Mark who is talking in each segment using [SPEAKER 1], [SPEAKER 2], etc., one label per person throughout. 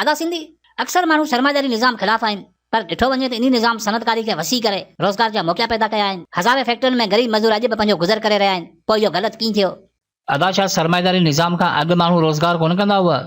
[SPEAKER 1] ادا سنڌي اڪثر ماڻهو سرمائيداري نظام خلاف آهن پر ڏٺو وڃي ته انهي نظام صنعتڪاري کي وسيع ڪري روزگار جا موقعا پيدا ڪيا آهن. هزارين فيڪٽرين ۾ غريب مزور اڄ به پنهنجو گذر ڪري رهيا آهن پوء اهو غلط ڪيئن ٿيو؟
[SPEAKER 2] ادا ڇا سرمائيداري نظام کان اڳ ماڻهو روزگار ڪونه ڪندا هئا؟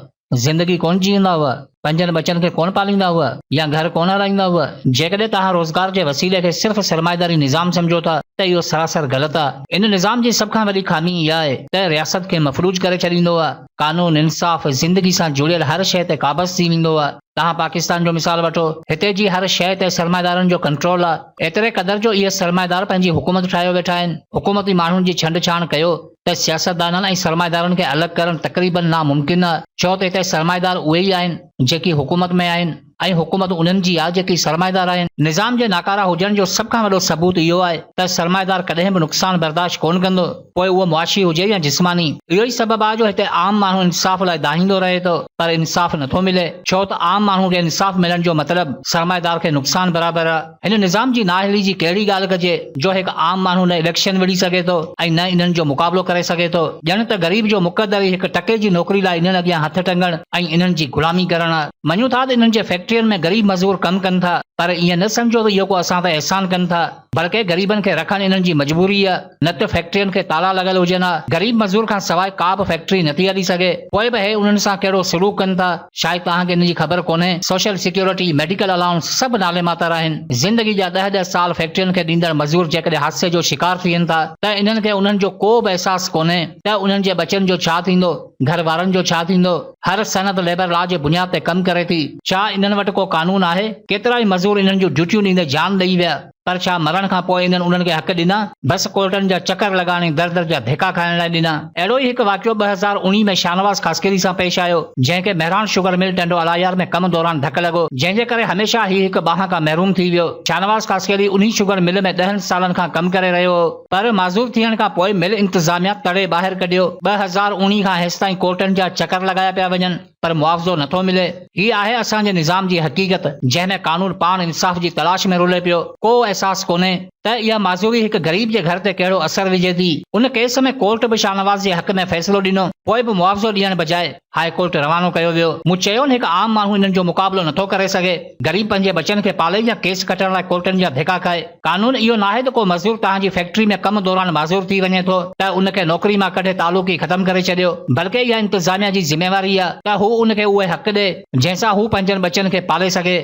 [SPEAKER 2] زندگي ڪونه جيئندا هئا؟ پنهنجن ٻچن کي ڪونه پاليندا هئا يا گهر ڪونه هلائيندا هئا؟ جيڪڏهن توهان روزگار جي وسيلي کي صرف سرمائيداري نظام سمجهو ٿا ته اهو سراسر غلط آهي. ان نظام جي سڀ کان وڏي خامي اها آهي ته رياست کي مفلوج ڪري ڇڏيندو آهي. قانون، انصاف، زندگي سان جڙيل هر شيء تي قابض ٿي ويندو آهي. توهان پاڪستان جو مثال وٺو، هتي جي هر شيء تي سرمائيدارن جو ڪنٽرول آهي. ايتري قدر جو اهي سرمائيدار پنهنجي حڪومت ٺاهيو ويٺا آهن. حڪومتي ماڻهن جي ڇنڊ ڇاڻ ڪيو ته سياستدانن ۽ سرمائيدارن کي الڳ ڪرڻ تقريبن ناممڪن آهي. ڇو ته هتي سرمائيدار اهي ئي آهن، جيڪي حڪومت ۾ آهن ۽ حڪومت انهن جي آهي جيڪي سرمائيدار آهن. نظام جي ناڪاره هجڻ جو سڀ کان وڏو ثبوت اهو آهي ته سرمائيدار ڪڏهن به نقصان برداشت ڪونه ڪندو، پوء اهو معاشي هجي يا جسماني. اهو ئي سبب آهي جو هتي عام ماڻهو انصاف لاء دانهيندو رهي ٿو پر انصاف نٿو ملي، ڇو ته عام ماڻهو کي انصاف ملڻ جو مطلب سرمائيدار کي نقصان برابر آهي. هن نظام جي نااهلي جي ڪهڙي ڳالهه ڪجي جو هڪ عام ماڻهو نه اليڪشن وڙهي سگهي ٿو ۽ نه انهن جو مقابلو ڪري سگهي ٿو. ڄڻ ته غريب جو مقدر ئي هڪ ٽڪي جي نوڪري لاء انهن اڳيان هٿ ٽنگڻ ۽ انهن جي غلامي ڪرڻ آهي. مڃون ٿا ته انهن جي فيڪٽرين ۾ غريب مزور ڪم ڪن ٿا پر ائين نه سمجهو ته اهو ڪو اسان تي احسان ڪن ٿا. بلڪه غريبن کي رکڻ انهن جي مجبوري آ، نه ته فيڪٽرين کي تالا لڳل هجن ها، غريب مزور کان سواء ڪا به فيڪٽري نٿي هلي سگهي، پوء به هي انهن سان ڪهڙو سلوڪ ڪن ٿا، شايد توهان کي ان جي خبر ڪونهي، سوشل سيڪيورٽي، ميڊيڪل الائونس سڀ نالي ماتر آهن، زندگي جا ڏهه ڏهه سال فيڪٽرين کي ڏيندڙ مزور جيڪڏهن حادثي جو شڪار ٿين ٿا ته انهن کي انهن جو ڪو به احساس ڪونهي ته انهن جي ٻچن جو ڇا ٿيندو، گهر وارن جو ڇا ٿيندو؟ هر صنعت ليبر لا جي بنياد تي ڪم ڪري ٿي. ڇا انهن وٽ ڪو قانون آهي؟ ڪيترائي مزور انهن جون ڊيوٽيون ڏيندي جان ڏئي ويا، پر ڇا مرڻ کان پوء انهن انهن کي حق ڏنا؟ بس ڪورٽن جا چڪر لڳائڻ ۽ در در جا ڌڪا کائڻ لاء ڏنا. اهڙو ئي هڪ واقعو 2019 ۾ شاهنواز خاصخيلي سان پيش آيو، جنهن کي مهراڻ شگر مل ٽنڊو الايار ۾ ڪم دوران ڌڪ لڳو، جنهن جي ڪري هميشه هي هڪ ٻانهن کان محروم ٿي ويو. شاهنواز خاصخيلي انهي شگر مل ۾ ڏهن سالن کان ڪم ڪري رهيو هو. پر معذور ٿيڻ کان پوء مل انتظاميا تڙي ٻاهر ڪڍيو، 2019 کان هيستائين ڪورٽن جا چڪر لڳايا پيا وڃن پر معاوضو نٿو ملي. هي آهي اسان جي نظام جي حقيقت جنهن ۾ قانون پاڻ انصاف جي تلاش ۾ رلي پيو، ڪو احساس ڪونهي ته اها معذوري هڪ غريب جي گهر تي ڪهڙو اثر وجهي ٿي. ان ڪيس ۾ ڪورٽ به شاهنواز جي حق ۾ فيصلو ڏنو پوء به معاوضو ڏيڻ بجاء هاء ڪورٽ روانو ڪيو ويو. مون چيو نه هڪ عام ماڻهو انهن جو مقابلو نٿو ڪري سگهي. غريب پنهنجي ٻچن کي پالي يا ڪيس ڪٽڻ لاء ڪورٽن جا ڌڪا کائي. قانون اهو ناهي ته ڪو مزدور توهان جي فيڪٽري ۾ ڪم دوران معذور ٿي وڃي ٿو ته ان کي نوڪري مان ڪڍي تعلق ئي ختم ڪري ڇڏيو. بلڪه اها انتظاميا جي ذميواري آهي ته هو ان کي اهي حق ڏي جنهن سان هو پنهنجن ٻچن کي پالي سگهي.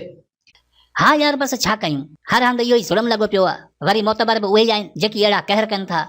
[SPEAKER 1] ها يار بس ڇا ڪيون هر هنڌ اهو ئي ظلم لڳو پيو آهي. وري معتبر به اهي ئي آهن جيڪي اهڙا قهر ڪن ٿا.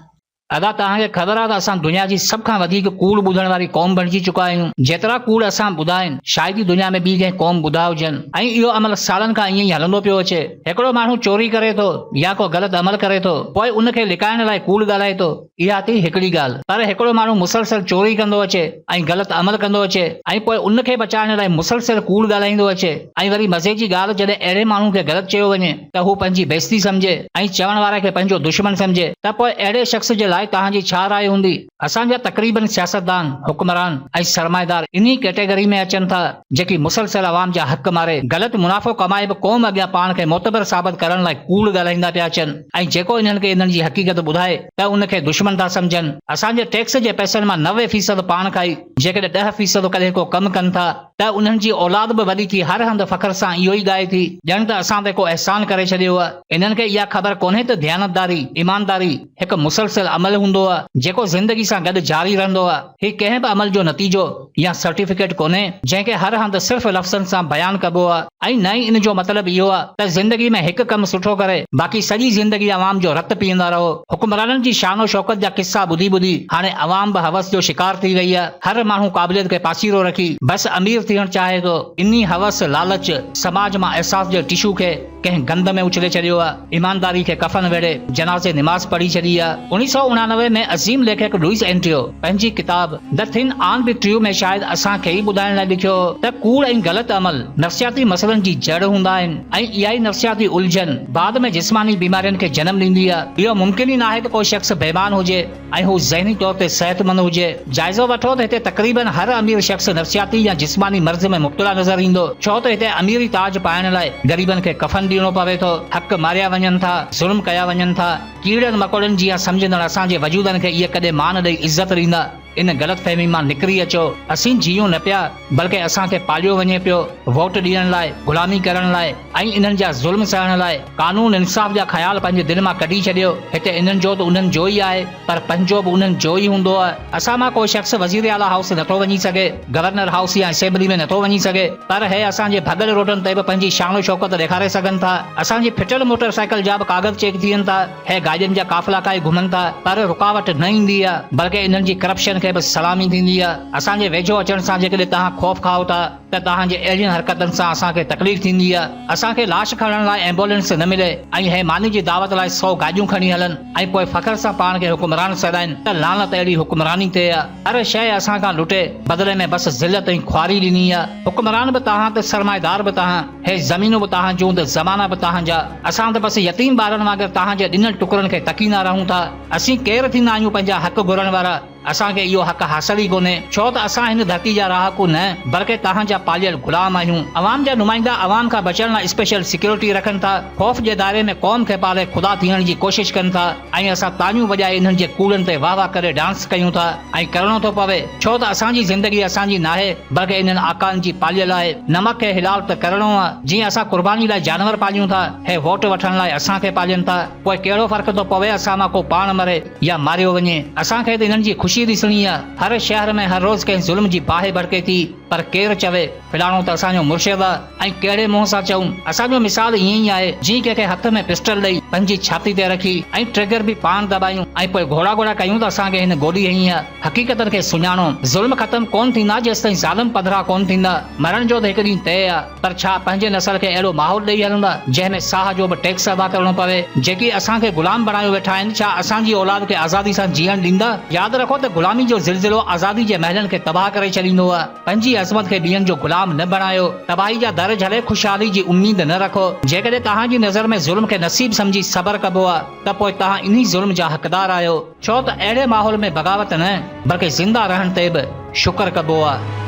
[SPEAKER 2] ادا توهان کي خبر آهي ته اسان دنيا جي سڀ کان وڌيڪ ڪوڙ ٻڌڻ واري قوم بڻجي چڪا آهيون. جيترا ڪوڙ اسان ٻڌا آهن شايد ئي دنيا ۾ ٻي ڪنهن قوم ٻڌا هجن ۽ اهو عمل سالن کان ائين ئي هلندو پيو اچي. هڪڙو ماڻهو چوري ڪري ٿو يا ڪو غلط عمل ڪري ٿو پوء ان کي لڪائڻ لاء ڪوڙ ڳالهائي ٿو اها ٿي هڪڙي ڳالهه پر هڪڙو ماڻهو مسلسل چوري ڪندو اچي ۽ غلط عمل ڪندو اچي ۽ پوء ان کي بچائڻ لاء مسلسل ڪوڙ ڳالهائيندو اچي ۽ وري مزي جي ڳالهه جڏهن اهڙي ماڻهو کي غلط چيو وڃي ته هو پنهنجي بيعزتي سمجهي ۽ چوڻ واري کي پنهنجو دشمن سمجهي ته پوء اهڙي شخص جي لاء توهان جي ڇا راء هوندي؟ اسان جا تقريبن سياستدان، حڪمران ۽ سرمائيدار انهي ڪيٽيگري ۾ اچن ٿا جيڪي مسلسل عوام جا حق ماري غلط منافعو ڪمائي به قوم اڳيان پاڻ کي معتبر ثابت ڪرڻ لاء ڪوڙ ڳالهائيندا پيا اچن ۽ جيڪو انهن کي انهن جي حقيقت ٻڌائي ته ان کي دشمن ٿا سمجهن. اسان جي ٽيڪس جي پئسن مان 90 فيصد پاڻ کائي جيڪڏهن ڏهه فيصد ڪڏهن ڪو ڪم ڪن ٿا ته انهن جي اولاد به وڏي ٿي هر هنڌ فخر سان اهو ئي ڳائي ٿي، ڄڻ ته اسان تي ڪو احسان ڪري ڇڏيو آ. انهن کي اها خبر ڪونهي ته ديانتداري، ايمانداري، هڪ مسلسل عمل هوندو آ، جيڪو زندگي سان گڏ جاري رهندو آ. هي ڪنهن به عمل جو نتيجو يا سرٽيفڪيٽ ڪونهي، جنهن کي هر هنڌ صرف لفظن سان بيان ڪبو آ ۽ نه ئي ان جو مطلب اهو آ ته زندگي ۾ هڪ ڪم سٺو ڪري باقي سڄي زندگي عوام جو رت پيئندا رهو. حڪمرانن جي شان و شوڪت جا قصا ٻڌي ٻڌي هاڻي عوام به هوس جو شڪار ٿي وئي آ. هر ماڻهو قابليت کي پاسيرو رکي بس امير ٿيڻ چاهي ٿو. انهي هوس، لالچ، سماج مان احساس جي ٽشو کي ڪنهن گند ۾ اڇلي ڇڏيو آ. ايمانداري کي ڪفن ويڙهي جنازي نماز پڙهي ڇڏي آ. 1989 ۾ عظيم ليکڪ لوئس اينٽيو پنهنجي ڪتاب The Thin on the True ۾ شايد اسان کي ئي ٻڌائڻ لاء لکيو هو ته ڪوڙ ۽ غلط عمل نفسياتي مسئلن جي جڙ هوندا آهن ۽ اها ئي نفسياتي الجهن بعد ۾ جسماني بيمارين کي جنم ڏيندي آ. اهو ممڪن ئي ناهي ته ڪو شخص بيمان هجي ۽ هو ذهني طور تي صحتمند هجي. جائزو وٺو ته هتي تقريباً هر امير شخص نفسياتي يا جسماني مرض ۾ مبتلا نظر ايندو، ڇو ته هتي اميري تاج پائڻ لاء غريبن کي ڪفن ڏيڻو پوي ٿو، حق ماريا وڃن ٿا، ظلم ڪيا وڃن ٿا. ڪيڙن مڪوڙن جيان سمجهندڙ اسان جي وجودن کي اهي ڪڏهن مان ڏئي عزت ڏيندا؟ ان غلط فهمي مان نڪري اچو. اسين جيئون نه پيا، بلڪه اسان کي پاليو وڃي پيو، ووٽ ڏيڻ لاء، غلامي ڪرڻ لاء ۽ انهن جا ظلم سهڻ لاء. قانون انصاف جا خيال پنهنجي دل مان ڪڍي ڇڏيو. هتي انهن جو ته انهن جو ئي آهي، پر پنهنجو به انهن جو ئي هوندو آهي. اسان مان ڪو شخص وزيراعليٰ هائوس نٿو وڃي سگهي، گورنر هائوس يا اسيمبلي ۾ نٿو وڃي سگهي، پر هي اسان جي ڀڳل روڊن تي به پنهنجي شان و شوڪت ڏيکاري سگهن ٿا. اسان جي ڦٽل موٽر سائيڪل جا به ڪاغذ چيڪ ٿين ٿا. هي گاڏين جا قافلا ڪاهي گهمن ٿا پر رڪاوٽ نه ايندي آ بلڪه انهن جي ڪرپشن کي به سلامي ٿيندي آ. اسان جي ويجهو اچڻ سان جيڪڏهن توهان خوف کائو ٿا ته توهان جي اهڙين حرڪتن سان اسان کي تڪليف ٿيندي آ. اسان کي لاش کڻڻ لاء ايمبولينس نه ملي ۽ هي ماني جي دعوت لاء سو گاڏيون کڻي هلن ۽ پوء فخر سان پاڻ کي حڪمران سڏائين ته لعنت اهڙي حڪمراني تي آ. هر شيء اسان کان لٽي بدلي ۾ بس ذلت ۽ خواري ڏني آ. حڪمران به توهان ته سرمائيدار به توهان. هي زمينون به توهان جون ته زمانا به توهان جا. اسان ته بس يتيم ٻارن وانگر توهان جي ڏنل ٽڪرن کي تڪيندا رهون ٿا. اسين ڪير ٿيندا آهيون پنهنجا حق گهرڻ وارا؟ اسان کي اهو حق حاصل ئي ڪونهي. ڇو ته اسان هن ڌرتي جا رهاڪو نه بلڪه توهان جا پاليل غلام آهيون. عوام جا نمائندا عوام کان بچڻ لاء اسپيشل سيڪيورٽي رکن ٿا. خوف جي دائري ۾ قوم کي پالي خدا ٿيڻ جي ڪوشش ڪن ٿا ۽ اسان تاڙيون وڄائي انهن جي ڪوڙن تي واهه واهه ڪري ڊانس ڪيون ٿا ۽ ڪرڻو ٿو پوي ڇو ته اسان جي زندگي اسان جي ناهي بلڪه انهن آقائن جي پاليل آهي. نمڪ کي حلال ته ڪرڻو آ جيئن اسان قرباني لاء جانور پاليون ٿا هي ووٽ وٺڻ لاء اسان کي پالين ٿا پوء ڪهڙو فرق ٿو پوي اسان مان ڪو پاڻ مري يا ماريو وڃي اسان کي ته انهن جي خوشي ڏسڻي آ. هر شهر ۾ هر روز ڪنهن ظلم جي باهه ڀڙڪي ٿي پر ڪير چوي فلاڻو ته اسان جو مرشد آ. ۽ ڪهڙي منهن سان چئون؟ اسان جو مثال ائين ئي آهي، جيئن ڪنهن کي هٿ ۾ پسٽل ڏئي، پنهنجي ڇاتي تي رکي ۽ ٽرگر به پاڻ دٻايون ۽ پوء گهوڙا گهوڙا ڪيون ته اسان کي هن گولي هنئي آ. حقيقتن کي سڃاڻو. ظلم ختم ڪونه ٿيندا جيستائين ظالم پڌرا ڪونه ٿيندا. مرڻ جو ته هڪ ڏينهن طئي آ، پر ڇا پنهنجي نسل کي اهڙو ماحول ڏئي هلندا، جنهن ۾ ساهه جو به ٽيڪس ادا ڪرڻو پوي؟ جيڪي اسان کي غلام بڻايو ويٺا آهن، ڇا اسان جي اولاد کي آزادي سان جيئڻ ڏيندا؟ ياد رکو ته غلامي جو زلزلو آزادي جي محلن کي تباهه ڪري ڇڏيندو آ. پنهنجي عظمت کي ٻين جو غلام نه بڻايو، تباهي جا در جهلي خوشحالي جي اميد نه رکو. جيڪڏهن توهان جي نظر ۾ ظلم کي نصيب سمجهي صبر ڪبو آ ته پوء توهان انهي ظلم جا حقدار آهيو. ڇو ته اهڙي ماحول ۾ بغاوت نه بلڪه زنده رهڻ تي به شڪر ڪبو آ.